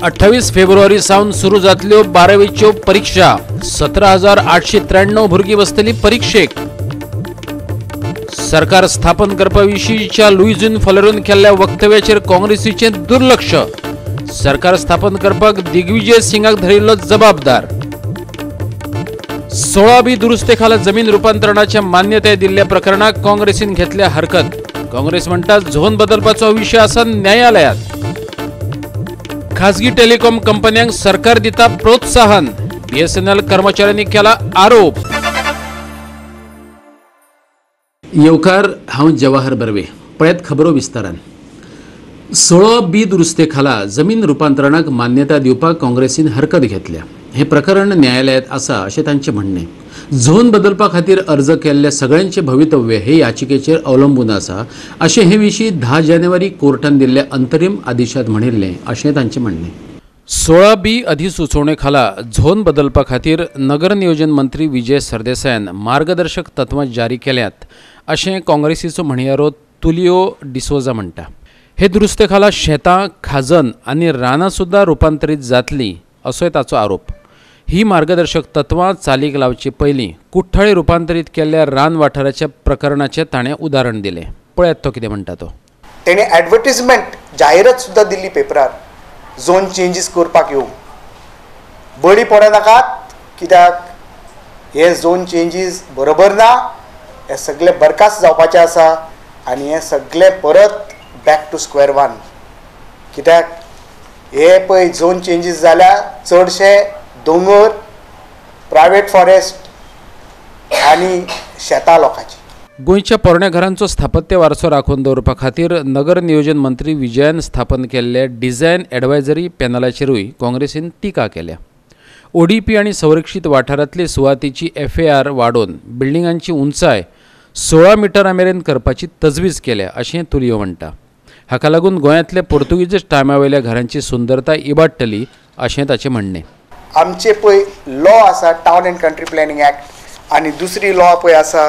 28 फेब्रुवारी सावन सुरू जातल्यो 12वीच्यो परीक्षा. 17,893 भुरगीं बसतली परिक्षेक. सरकार स्थापन करपा विशींच्या लुईझिन फालेरोन केल्ल्या वक्तव्याचेर काँग्रेसीचें दुर्लक्ष. सरकार स्थापन करपाक दिग्विजय सिंगाक धरिल्लो जबाबदार. 16 बी दुरुस्ते खाला जमीन रुपांतरणाच्या मान्यताय दिल्ल्या प्रकरणाक काँग्रेसीन घेतल्या हरकत. काँग्रेस म्हणटा झोन बदलपाचो विशय आसा न्यायालयात. खाजगी टेलिकॉम कंपन्यांक सरकार दिता प्रोत्साहन. बीएसएनएल कर्मचाऱ्यांनी केला आरोप. येवकार, हांव जवाहर बर्वे. पळयत खबरो विस्तारान. 16 बी दुरुस्ते खाला जमीन रुपांतरणाक मान्यता दिवपाक काँग्रेसीन हरकत घेतल्या. हे प्रकरण न्यायालयात आसा अशें तांचें म्हणणें. झोन बदलपा खातीर अर्ज केल्ल्या सगळ्यांचें भवितव्य हे याचिकेचेर अवलंबून आसा अशें हे विशीं 10 जानेवारी कोर्टान दिल्ल्या अंतरीम आदेशांत म्हणिल्लें अशें तांचें म्हणणें. 16 बी अधिसुचोवणे खाला झोन बदलपा खातीर नगर नियोजन मंत्री विजय सरदेसायान मार्गदर्शक तत्वां जारी केल्यात अशें काँग्रेसीचो म्हणयारो तुलियो डिसोजा म्हणटा. हे दुरुस्ते खाला शेतां, खाजन आनी रानां सुद्दां रुपांतरीत जातलीं असोय ताचो आरोप. ही मार्गदर्शक तत्वां चालीक लावचे पयलीं कुठ्ठाळे रुपांतरीत केल्ल्या रान वाठाराच्या प्रकरणाचें ताणें उदाहरण दिलें. पळयात तो कितें म्हणटा तो. तेणें एडवर्टिजमेंट जाहिरात सुद्दां दिल्ली पेपरार, झोन चेंजीस करपाक येवं, बळी पडनाकात कित्याक हे झोन चेंजीस बरोबर ना, हे सगळे बरखास्त जावपाचें आसा आनी हे सगळे परत बॅक टू स्क्वेअर वन. कित्याक हे पळय झोन चेंजीस जाल्यार चडशे दोंगर, प्रायवेट फॉरेस्ट आनी शेतां लोकांची. गोंयच्या पोरण्या घरांचो स्थापत्य वारसो राखून दवरपा खातीर नगर नियोजन मंत्री विजयान स्थापन केल्ले डिझायन एडवायजरी पॅनलाचेरूय काँग्रेसीन टिका केल्या. ओडीपी आनी संरक्षीत वाठारांतले सुवातेची एफएआर वाडोवन बिल्डिंगांची उंचाय 16 मिटरां मेरेन करपाची तजवीज केल्या अशें तुलियो म्हणटा. हाका लागून गोंयांतले पोर्तुगीज टायमा वयल्या घरांची सुंदरताय इबाडटली अशें ताचें म्हणणें. आमचे पळय लॉ आसा town and country planning act आनी दुसरी लॉ पळय आसा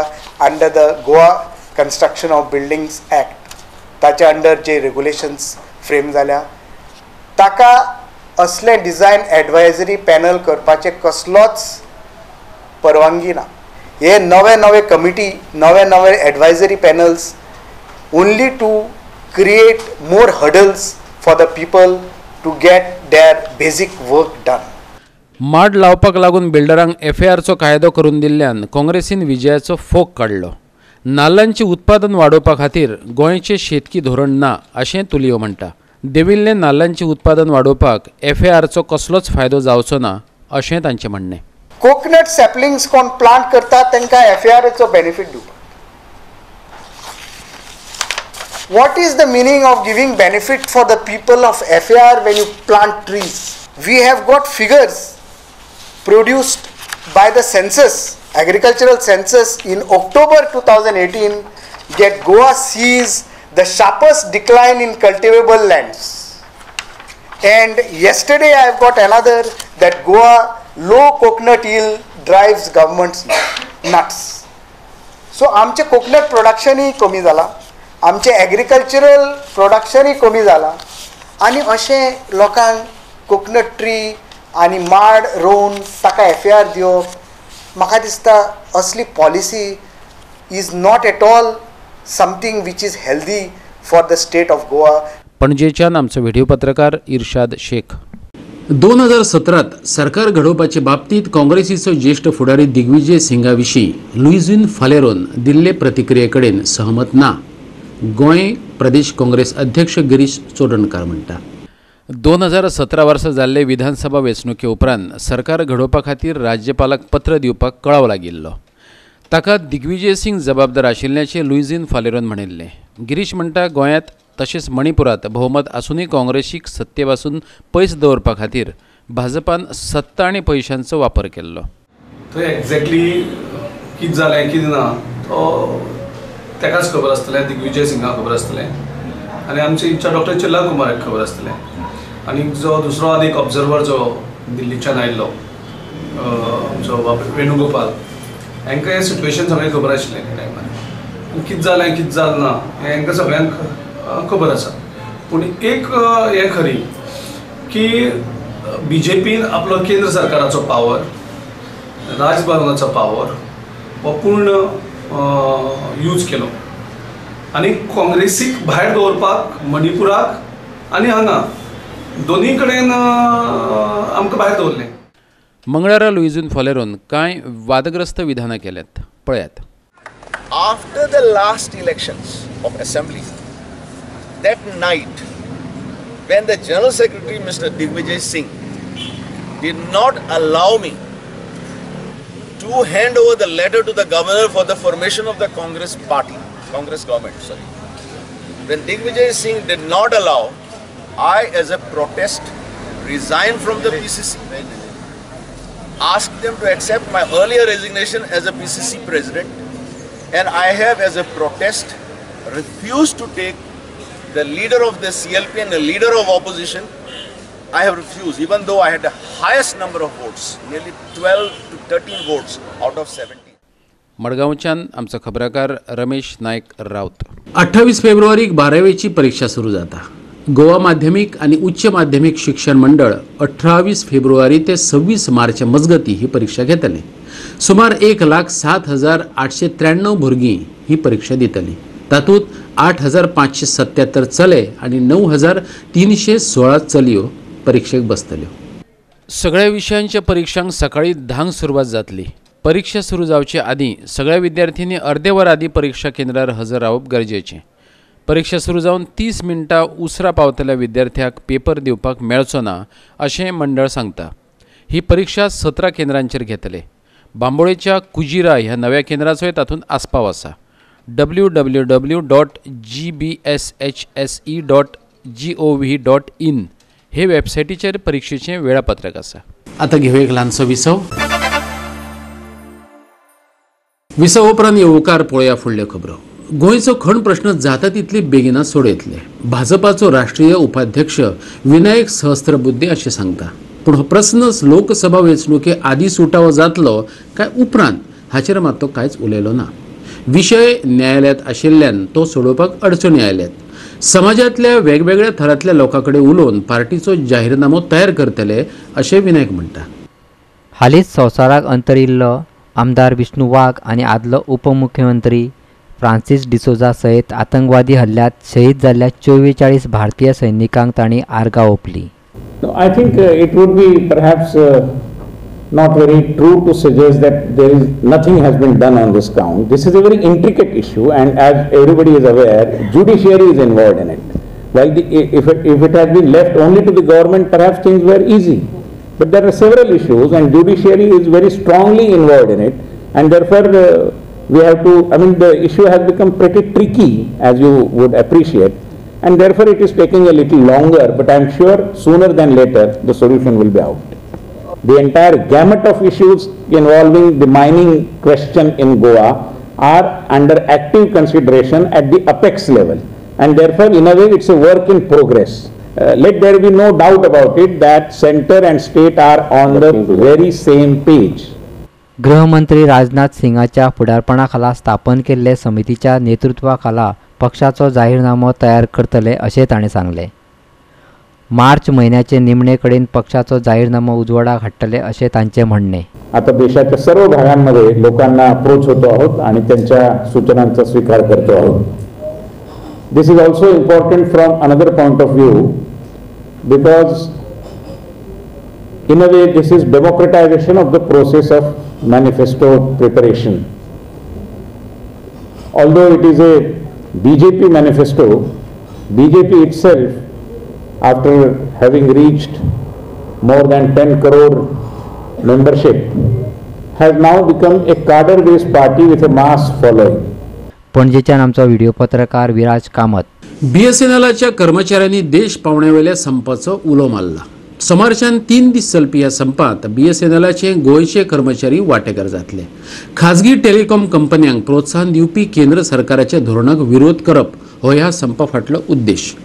under the Goa construction of buildings act, ताच्या अंडर जे रेगुलेशन्स फ्रेम जाल्या ताका असलें डिझायन एडवायजरी पॅनल करपाचें कसलोच परवानगी ना. हे नवे नवे कमिटी, नवे नवे advisory panels only to create more hurdles for the people to get their basic work done. माड लावपाक लागून बिल्डरांक एफएआरचो कायदो करून दिल्ल्यान काँग्रेसीन विजयाचो फोक काडलो. नाल्लांचें उत्पादन वाडोवपा खातीर गोंयचें शेतकी धोरण ना अशें तुलियो म्हणटा. देविल्लें नाल्लांचें उत्पादन वाडोवपाक एफएआरचो कसलोच फायदो जावचो ना अशें तांचें म्हणणें. कोकोनट सॅपलिंग्स कोण प्लांट करतात तांकां एफएआरचो बेनिफीट दिवपाक. What is the meaning of giving benefit for the people of FAR when you plant trees? We have got figures produced by the census, agricultural census in October 2018, that Goa sees the sharpest decline in cultivable lands. And yesterday I have got another that Goa low coconut yield drives governments nuts. So आमचे coconut प्रोडक्शनूय कमी जाला, आमचें agricultural प्रोडक्शनूय कमी जाला आनी अशें लोकांक coconut tree आनी माड रोवन ताका एफएआर दिवप, म्हाका दिसता असली policy is not at all something which is healthy for the state of Goa. पणजेच्यान आमचो व्हिडिओ पत्रकार इर्शाद शेख. 2017 सरकार घडोवपाचे बाबतींत काँग्रेसीचो ज्येष्ठ फुडारी दिग्विजय सिंगा विशीं लुईझिन फालेरोन दिल्ले प्रतिक्रिये कडेन सहमत ना गोंय प्रदेश काँग्रेस अध्यक्ष गिरीश चोडणकार म्हणटा. 2017 वर्सा जाल्ले विधानसभा वेंचणुके उपरांत सरकार घडोवपा खातीर राज्यपालाक पत्र दिवपाक कळाव लागिल्लो. ताका दिग्विजय सिंग जबाबदार आशिल्ल्याचें लुईझिन फालेरोन म्हणिल्लें. गिरीश म्हणटा गोंयांत तशेंच मणिपुरात भोवमत आसूनय काँग्रेसीक सत्ते पासून पयस दवरपा खातीर भाजपान सत्ता आनी पयशांचो वापर केल्लो. थंय एक्झॅक्टली कितें जालें कितें ना तो ताकाच खबर आसतलें, दिग्विजय सिंगाक खबर आसतलें आनी आमचे इच्छा डॉक्टर चिल्ला कुमाराक खबर आसतलें आनी जो दुसरो आनी एक ऑब्जर्वर जो दिल्लीच्यान आयिल्लो आमचो वेणुगोपाल, हांकां हें सिट्युएशन सगळें खबर आशिल्लें त्या टायमार. कितें जालें कितें जालें ना हें हांकां सगळ्यांक खबर आसा. पूण एक हें खरी की बी जे पीन आपलो केंद्र सरकाराचो पावर, राजभवनाचो पावर हो पूर्ण यूज केलो आनी काँग्रेसीक भायर दवरपाक मणिपुराक आनी हांगा दोनूय कडेन आमकां भायर दवरलें. मंगळारा लुईझिन फालेरोन कांय वादग्रस्त विधानां केल्यात, पळयात. After the last elections of assembly, that night, when the General Secretary Mr. Digvijay Singh did not allow me to hand over the letter to the governor for the formation of the Congress party, Congress government, sorry. When Digvijay Singh did not allow, I as a protest resigned from the PCC, asked them to accept my earlier resignation as a PCC president, and I have as a protest refused to take the leader of the CLP and the leader of opposition. I have refused, even though I had the highest number of votes, nearly 12 to 13 votes out of 70. मडगांवच्यान आमचो खबराकार रमेश नायक राऊत. 28 फेब्रुवारीक 12वेची परीक्षा सुरू जाता. गोवा माध्यमिक आनी उच्च माध्यमिक शिक्षण मंडळ 28 फेब्रुवारी ते 26 मार्च मजगती ही परीक्षा घेतले. सुमार 1,07,893 भुरगीं ही परीक्षा दितली. तातूंत 8,577 चले आनी 9,316 चलयो परीक्षेक बसतल्यो. सगळ्या विशयांच्या परीक्षांक सकाळी 10 सुरवात जातली. परीक्षा सुरू जावचे आदीं सगळ्या विद्यार्थ्यांनी अर्दे वर आदीं परीक्षा केंद्रार हजर रावप गरजेचें. परीक्षा सुरू जावन 30 मिनटां उसरां पावतल्या विद्यार्थ्याक पेपर दिवपाक मेळचो ना अशें मंडळ सांगता. ही परीक्षा 17 केंद्रांचेर घेतले. बांबोळेच्या कुजिरा ह्या नव्या केंद्राचोय तातूंत आस्पाव आसा. www.gbshse.gov.in हे वेबसायटीचेर परीक्षेचें वेळापत्रक आसा. आतां घेवया एक ल्हानसो विसव. विसव उपरांत येवकार पळोवया फुडल्यो खबरो. गोंयचो खण प्रश्न जाता तितली बेगिना सोडयतले, भाजपाचो राष्ट्रीय उपाध्यक्ष विनायक सहस्त्रबुद्धे अशें सांगता. पूण हो प्रस्न लोकसभा वेंचणुके आदीं सुटावो जातलो काय उपरांत हाचेर मात तो कांयच उलयलो ना. विशय न्यायालयांत आशिल्ल्यान तो सोडोवपाक अडचणी आयल्यात. समाजांतल्या वेगवेगळ्या थरांतल्या लोकां कडेन उलोवन पार्टीचो जाहीरनामो तयार करतले अशें विनायक म्हणटा. हालींच संवसाराक अंतरिल्लो आमदार विष्णू वाघ आनी आदलो उपमुख्यमंत्री फ्रांसीस डिसोजा सयत आतंकवादी हल्ल्यांत शहीद जाल्ल्या 44 भारतीय सैनिकांक तांणी आर्गां ओंपली. I think it would be perhaps not very true to suggest that there is nothing has been done on this count. This is a very intricate issue, and as everybody is aware, judiciary is involved in it. While if it had been left only to the government, perhaps things were easy. But there are several issues, and judiciary is very strongly involved in it, and therefore we have to, I mean, the issue has become pretty tricky, as you would appreciate, and therefore it is taking a little longer, but I am sure sooner than later the solution will be out. The entire gamut of issues involving the mining question in Goa are under active consideration at the apex level, and therefore in a way it's a work in progress. Let there be no doubt about it that center and state are on the very same page. गृहमंत्री राजनाथ सिंगाच्या फुडारपणाखाला स्थापन केल्ले समितीच्या नेतृत्वाखाला पक्षाचो जाहीरनामो तयार करतले अशें ताणें सांगलें. मार्च म्हयन्याचे निमणे कडेन पक्षाचो जाहीरनामो उजवाडाक हाडटले अशें तांचें म्हणणें. आता देशाच्या सर्व भागांमध्ये लोकांना अप्रोच होतो आहोत आणि त्यांच्या सूचनांचा स्वीकार करतो आहोत. This is also important from another point of view because in a way this is democratization of the process of manifesto preparation. Although it is a BJP manifesto, BJP itself, after having reached more than 10 crore membership, has now become a cadre-based party with a mass following. पणजेच्यान आमचो video पत्रकार विराज कामत. BSNLच्या कर्मचाऱ्यांनी देश पावण्यावेल्या संपाचो उलो मारला. सोमारच्यान 3 दीस चलपी ह्या संपात BSNLचे गोंयचे कर्मचारी वांटेकार जातले. खाजगी टेलिकॉम कंपन्यांक प्रोत्साहन दिवपी केंद्र सरकाराच्या धोरणाक विरोध करप हो ह्या संपा फाटलो उद्देश.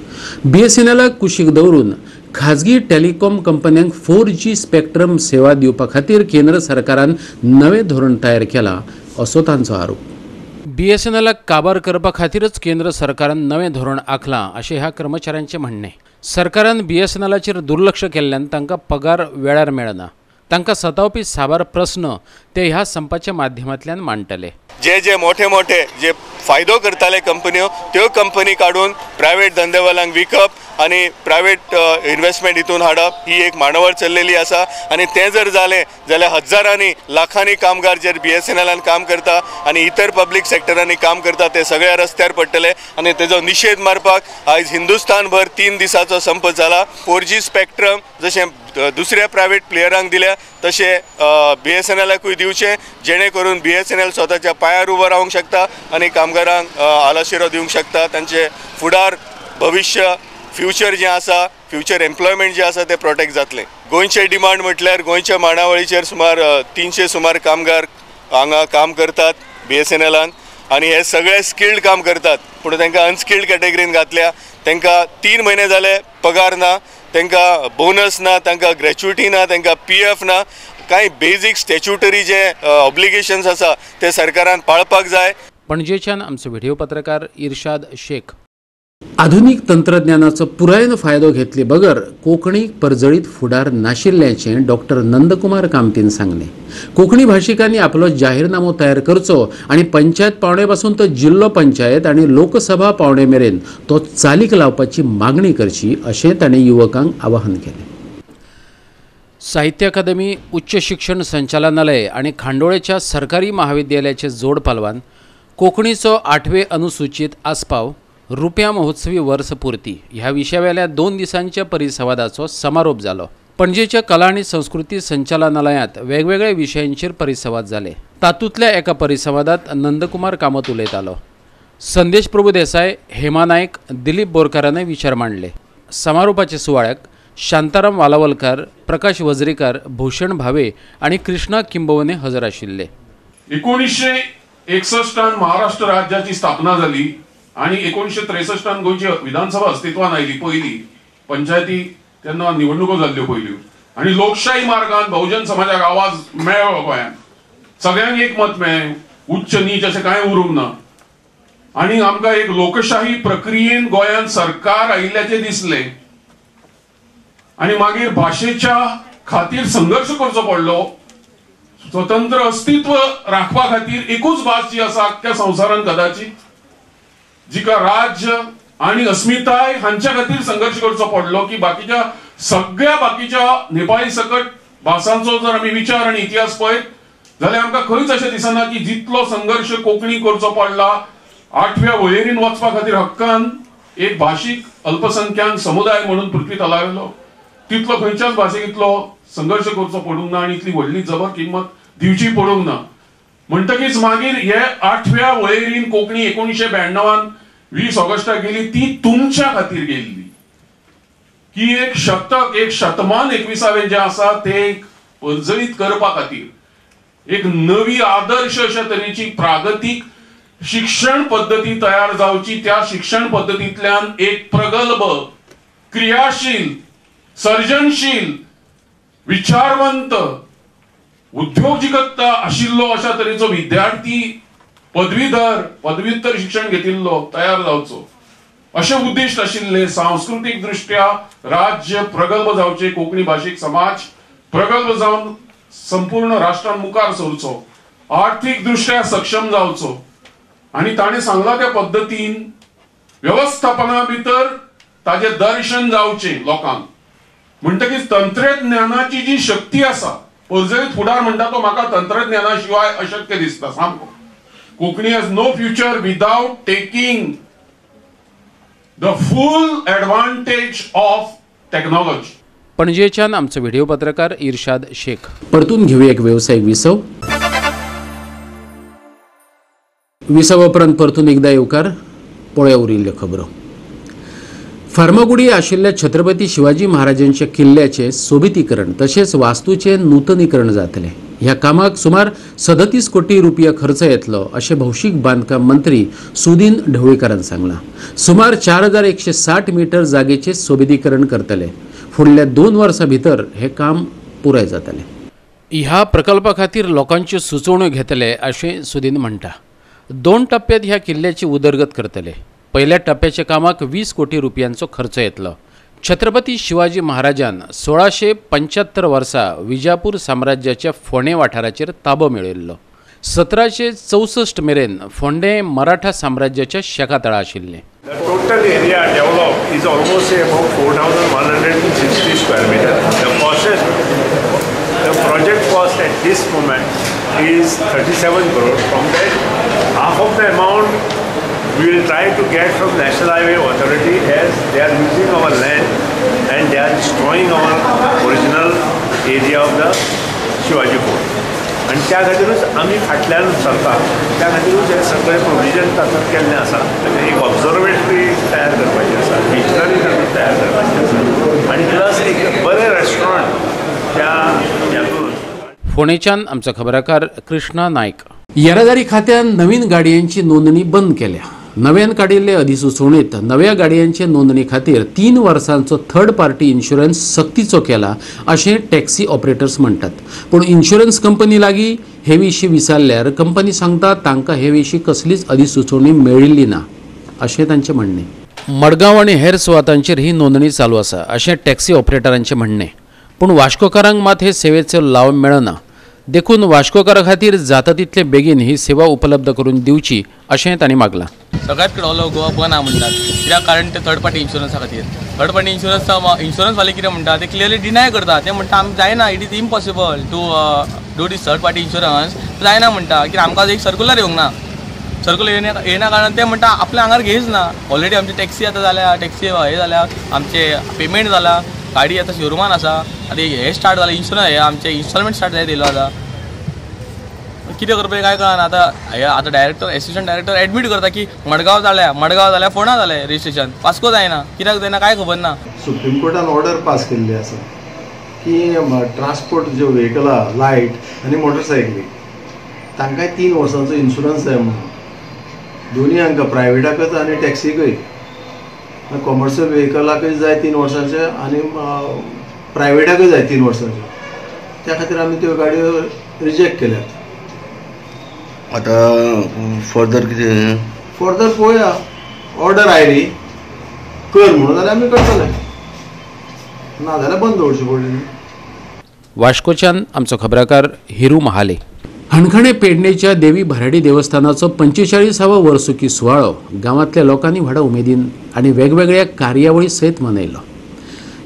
BSNLक कुशीक दवरून खाजगी टेलिकॉम कंपन्यांक 4G spectrum सेवा दिवपा खातीर केंद्र सरकारान नवें धोरण तयार केलां असो तांचो आरोप. BSNLक काबार करपा खातीरच केंद्र सरकारान नवें धोरण आखलां अशें ह्या कर्मचाऱ्यांचें म्हणणें. सरकारान बीएसएनएलाचेर दुर्लक्ष केल्ल्यान तांकां पगार वेळार मेळना. तांकां सतावपी साबार प्रस्न ते ह्या संपाच्या माध्यमांतल्यान मांडटले. जे जे मोठे मोठे जे फायदो करताले कंपन्यो त्यो कंपनी काडून प्रायवेट धंदेवाल्यांक विकप आनी प्रायवेट इन्वेस्टमेंट हितून हाडप ही एक मांडावळ चल्लेली आसा. आनी तें जर जालें जाल्यार हजारांनी लाखांनी कामगार जे बीएसएनएलान काम करता आनी इतर पब्लीक सेक्टरांनी काम करता ते सगळ्या रस्त्यार पडटले आनी तेजो निशेध मारपाक आयज हिंदुस्तानभर 3 दिसाचो संप जाला. 4G spectrum जशें दुसऱ्या प्रायवेट प्लेयरांक दिल्या तशें बीएसएनएलाकूय दिवचें, जेणे करून बीएसएनएल स्वताच्या पांयार उबो रावंक शकता आनी कामगारांक आलाशिरो दिवंक शकता. तांचे फुडार भविश्य फ्युचर जें आसा, फ्युचर एम्प्लॉयमेंट जें आसा तें प्रोटेक्ट जातलें. गोंयचे डिमांड म्हटल्यार गोंयच्या मांडावळीचेर सुमार 300 सुमार कामगार हांगा काम करतात बीएसएनएलान आनी हे सगळे स्किल्ड काम करतात, पूण तांकां अनस्किल्ड कॅटेगरीन घातल्या. तांकां 3 म्हयने जाले पगार ना, तांकां बोनस ना, तांकां ग्रॅच्युटी ना, तांकां पीएफ ना. कांय बेजीक स्टॅच्युटरी जे ऑब्लिगेशन्स आसा ते सरकारान पाळपाक जाय. पणजेच्यान आमचो व्हिडिओ पत्रकार इर्शाद शेख. आधुनीक तंत्रज्ञानाचो पुरायेन फायदो घेतले बगर कोंकणीक परजळीत फुडार नाशिल्ल्याचें डॉक्टर नंदकुमार कामतीन सांगलें. कोंकणी भाशिकांनी आपलो जाहीरनामो तयार करचो आनी पंचायत पावणे पासून तो जिल्लो पंचायत आनी लोकसभा पावणे मेरेन तो चालीक लावपाची मागणी करची अशें ताणें युवकांक आवाहन केलें. साहित्य अकादमी, उच्च शिक्षण संचालनालय आनी खांडोळेच्या सरकारी महाविद्यालयाचे जोड पालवान कोंकणीचो 8वे अनुसूचीत आस्पाव रुप्या महोत्सवी वर्स पुर्ती ह्या विशयावेल्या 2 दिसांच्या परिसंवादाचो समारोप जालो. पणजेच्या कला आनी संस्कृती संचालनालयांत वेगवेगळ्या विशयांचेर परिसंवाद जाले. तातूंतल्या एका परिसंवादांत नंदकुमार कामत उलयतालो. संदेश प्रभुदेसाय, हेमा नायक, दिलीप बोरकारानय विचार मांडले. समारोपाच्या सुवाळ्याक शांताराम वालावलकार, प्रकाश वजरीकार, भूषण भावे आनी कृष्णा किंबवने हजर आशिल्ले. 1961 महाराष्ट्र राज्याची स्थापना जाली आणि 1963 गोंयची विधानसभा अस्तित्वान आयली. पयली पंचायती तेन्ना निवडणुको जाल्ल्यो पयल्यो आनी लोकशाही मार्गान बहुजन समाजाक आवाज मेळ्ळो. गोंयांत सगळ्यांक एक मत मेळ्ळें, उच्च नीच अशें कांय उरूंक ना आनी आमकां एक लोकशाही प्रक्रियेन गोंयांत सरकार आयिल्ल्याचें दिसलें आनी मागीर भाशेच्या खातीर संघर्श करचो पडलो. स्वतंत्र अस्तित्व राखपा खातीर एकूच भास जी आसा अख्ख्या संवसारांत कदाचित, जिका राज्य आणि अस्मिताय हांच्या खातीर संघर्श करचो पडलो की बाकीच्या सगळ्या बाकीच्या नेपाळी सकट भासांचो जर आमी विचार आनी इतिहास पळयत जाल्यार आमकां खंयच अशें दिसना की जितलो संघर्श कोंकणी करचो पडला 8व्या वळेरीन वचपा खातीर हक्कान एक भाशीक अल्पसंख्याक समुदाय म्हणून पृथ्वी तलावेलो तितलो खंयच्याच भाशेक इतलो संघर्श करचो पडूंक ना आनी इतली व्हडली जबर किंमत दिवची पडूंक ना. म्हणटकीच मागीर हे 8व्या वळेरीन कोंकणी 1992 20 ऑगस्टाक गेली ती तुमच्या खातीर गेल्ली की एक शतक, एक शतमान 21वें जें आसा तें परजळीत करपा खातीर एक नवी आदर्श अशा तरेची प्रागतीक शिक्षण पद्दती तयार जावची. त्या शिक्षण पद्दतींतल्यान एक प्रगल्भ, क्रियाशील, सर्जनशील, विचारवंत, उद्योजिकता आशिल्लो अशा तरेचो विद्यार्थी, पदवीधर, पदव्युत्तर शिक्षण घेतिल्लो तयार जावचो अशें उद्दिश्ट आशिल्ले. सांस्कृतीक दृष्ट्या राज्य प्रगल्भ जावचे, कोंकणी भाशीक समाज प्रगल्भ जावन संपूर्ण राष्ट्रान मुखार सरचो, आर्थीक दृष्ट्या सक्षम जावचो आनी ताणें सांगला त्या पद्दतीन वेवस्थापना भितर ताजें दर्शन जावचें लोकांक. म्हणटकीच तंत्रज्ञानाची जी शक्ती आसा, परजळीत फुडार म्हणटा तो म्हाका तंत्रज्ञाना शिवाय अशक्य दिसता सामको. Konkani has no future without taking the full advantage of technology. पणजेच्यान आमचो व्हिडिओ पत्रकार इर्शाद शेख. परतून घेऊया एक वेवसायिक विसव. विसवा उपरांत परतून एकदा येवकार. पळोवया उरिल्ल्यो खबरो. फार्मागुडी आशिल्ल्या छत्रपती शिवाजी महाराजांच्या किल्ल्याचें सोबितीकरण तशेंच वास्तूचें नूतनीकरण जातलें. ह्या कामाक सुमार 37 कोटी रुपया खर्च येतलो अशें भौशीक बांदकाम मंत्री सुदीन ढवळीकारान सांगलां. सुमार 4160 मीटर जागेचें सोबितीकरण करतले. फुडल्या 2 वर्सां भितर हें काम पुराय जातलें. ह्या प्रकल्पा खातीर लोकांच्यो सुचोवण्यो घेतले अशें सुदीन म्हणटा. 2 टप्प्यात ह्या किल्ल्याची उदरगत करतले. पहिल्या टप्प्याच्या कामाक 20 कोटी रुपयांचो खर्च येतलो. छत्रपती शिवाजी महाराजान 1675 वर्सा विजापूर साम्राज्याच्या फोंडें वाठाराचेर ताबो मेळयल्लो. 1764 मेरेन फोंडें मराठा साम्राज्याच्या शेकातळा आशिल्लें. The total area developed is almost about 4,160 square meter. The project cost at this moment is 37 crore. From that, half of the amount we will try to get from National Highway Authority, as they are using our land and they are destroying our original area of the Shivaji Fort. आनी त्या खातीरूच आमी फाटल्यान सरता, त्या खातीरूच हे सगळे प्रोविजन तातूंत केल्लें आसा. एक ऑब्जर्वेटरी तयार करपाची आसा, विजनरी तातूंत तयार करपाची आसा आनी प्लस एक बरें रेस्टॉरंट त्या हेतून. फोंडेच्यान आमचो खबराकार कृष्णा नायक. येरादारी खात्यान नवीन गाडयांची नोंदणी बंद केल्या. नव्यान काडिल्ले अधिसुचोवणेंत नव्या गाडयांचे नोंदणी खातीर 3 वर्सांचो थर्ड पार्टी इन्शुरन्स सक्तीचो केला अशें टॅक्सी ऑपरेटर्स म्हणटात. पूण इन्शुरन्स कंपनी लागीं हे विशीं विचारल्यार कंपनी सांगता तांकां हे विशीं कसलीच अधिसुचोवणी मेळिल्ली ना अशें तांचें म्हणणें. मडगांव आनी हेर सुवातांचेर ही नोंदणी चालू आसा अशें टॅक्सी ऑपरेटरांचें म्हणणें. पूण वास्कोकारांक मात हे सेवेचो लाव मेळना. देखून वास्कोकारां खातीर जाता तितले बेगीन ही सेवा उपलब्ध करून दिवची अशें तांणी मागलां. सगळ्यात कडेन ऑल गोवा बंद आहा म्हणटात, कित्याक कारण ते थर्ड पार्टी इन्शुरन्सा खातीर. थर्ड पार्टी इन्शुरन्स इन्शुरन्सवाले कितें म्हणटा ते क्लियरली डिनाय करता. ते म्हणटा आमी जायना, it is impossible to do this third party insurance जायना म्हणटा. कित्याक आमकां एक सर्कुलर येवंक ना, सर्कुलर येयना कारणान ते म्हणटा आपल्या आंगार घेयच ना. ऑलरेडी आमची टॅक्सी आतां जाल्या, टॅक्सी हे जाल्या, आमचे पेमेंट जाला, गाडी आतां शोरुमान आसा, आतां हे स्टार्ट जालें इन्शुरन्स, हे आमचे इन्स्टॉलमेंट स्टार्ट जायत येयलो. आतां कितें करपाचें कांय कळना. आतां आतां डायरेक्टर, एसिस्टंट डायरेक्टर एडमीट करता की मडगांव जाल्या, मडगांव जाल्या, फोंडा जालें रजिस्ट्रेशन, वास्को जायना, कित्याक जायना कांय खबर ना. सुप्रीम कोर्टान ऑर्डर पास केल्ली आसा की ट्रान्सपोर्ट ज्यो व्हेकलां लायट आनी मोटरसायकली तांकांय 3 वर्सांचो इन्शुरन्स जाय म्हणून, दोनूय हांकां प्रायवेटाकच आनी टॅक्सीकय, कॉमर्शियल व्हेकलाकय जाय 3 वर्सांचे आनी प्रायवेटाकय जाय 3 वर्सांचे. त्या खातीर आमी त्यो गाडयो रिजेक्ट केल्यात. आतां फर्दर कितें? फर्दर पळोवया, ऑर्डर आयली कर म्हणून जाल्यार आमी करतले, ना जाल्यार बंद दवरची पडली. वास्कोच्यान आमचो खबराकार हिरू महाले. हणखणे पेडणेच्या देवी भराडी देवस्थानाचो 45वो वर्सुकी सुवाळो गांवांतल्या लोकांनी व्हडा उमेदीन आनी वेगवेगळ्या कार्यावळी सयत मनयलो.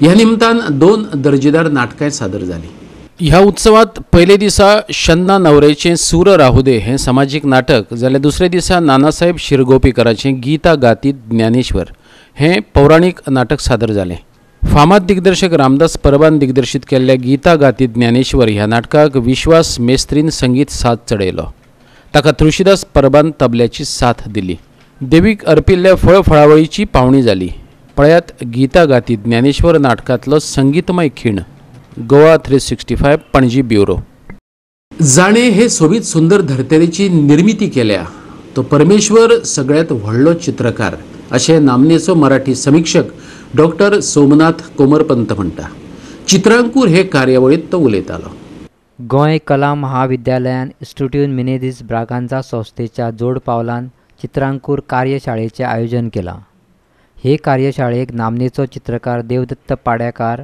ह्या निमतान 2 दर्जेदार नाटकां सादर जालीं. ह्या उत्सवात पयले दिसा शन्ना नवरेचें सूर राहुदे हें समाजीक नाटक जाल्यार दुसरे दिसा नानासाहेब शिरगोपीकराचें गीता गातीत ज्ञानेश्वर हें पौराणीक नाटक सादर जालें. फामाद दिग्दर्शक रामदास परबान दिग्दर्शीत केल्ल्या गीता गातीत ज्ञानेश्वर ह्या नाटकाक विश्वास मेस्त्रीन संगीत साथ चडयलो. ताका तुळशीदास परबान तबल्याची साथ दिली. देवीक अर्पिल्ल्या फळफळावळीची पावणी जाली. पळयात गीता गातीत ज्ञानेश्वर नाटकांतलो संगीतमय खीण. गोवा 365 पणजी ब्युरो. जाणे हे सोबीत सुंदर धर्तरेची निर्मिती केल्या तो परमेश्वर सगळ्यात व्हडलो चित्रकार अशें नामनेचो मराठी समीक्षक डॉक्टर सोमनाथ कोमरपंत म्हणटा. चित्रांकूर हे कार्यावळीत तो उलयतालो. गोंय कला महाविद्यालयान इन्स्टिट्यूट मिनेझीस ब्रागांझा संस्थेच्या जोड पावलान चित्रांकूर कार्यशाळेचें आयोजन केलां. हे कार्यशाळेक नामनेचो चित्रकार देवदत्त पाड्याकार,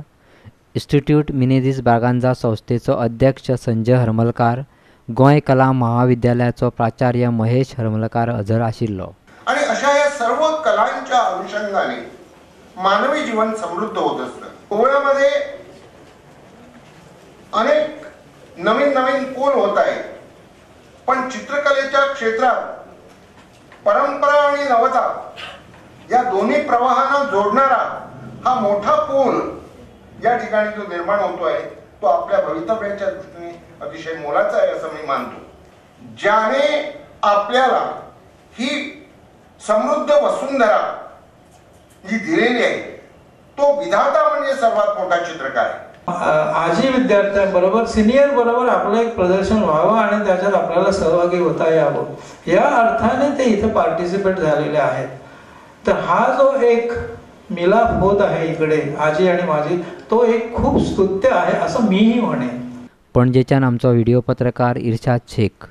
इन्स्टिट्यूट मिनेझीस ब्रागांझा संस्थेचो अध्यक्ष संजय हरमलकार, गोंय कला महाविद्यालयाचो प्राचार्य महेश हरमलकार हजर आशिल्लो. आणि अशा या सर्व कलांच्या अनुषंगाने मानवी जीवन समृद्ध होत असतं. गोव्यामध्ये अनेक नवीन नवीन पूल होत आहेत, पण चित्रकलेच्या क्षेत्रात परंपरा आणि नवता या दोन्ही प्रवाहांना जोडणारा हा मोठा पूल या ठिकाणी जो निर्माण होतो आहे तो आपल्या भवितव्याच्या दृष्टीने अतिशय मोलाचा आहे असं मी मानतो. ज्याने आपल्याला ही समृद्ध वसुंधरा जी दिलेली आहे तो विधाता म्हणजे सर्वात मोठा चित्रकार आहे. आजी विद्यार्थ्यांबरोबर सिनियर बरोबर आपलं एक प्रदर्शन व्हावं आणि त्याच्यात आपल्याला सहभागी होता यावं या अर्थाने ते इथे पार्टिसिपेट झालेले आहेत. तर हा जो एक मिलाप होत आहे इकडे आजी आणि माझी तो एक खूप स्तुत्य आहे असं मीही म्हणेन. पणजेच्यान आमचो व्हिडिओ पत्रकार इर्शाद शेख.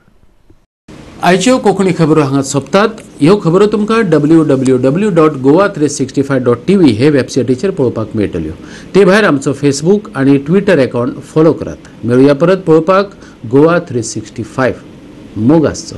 आयच्यो कोंकणी खबरो हांगा सोंपतात. ह्यो खबरो तुमकां www.goa365.tv हे वेबसायटीचेर पळोवपाक मेळटल्यो. ते भायर आमचो फेसबूक आनी ट्विटर अकावंट फॉलो करात. मेळुया परत पळोवपाक गोवा 365. मोग आसचो.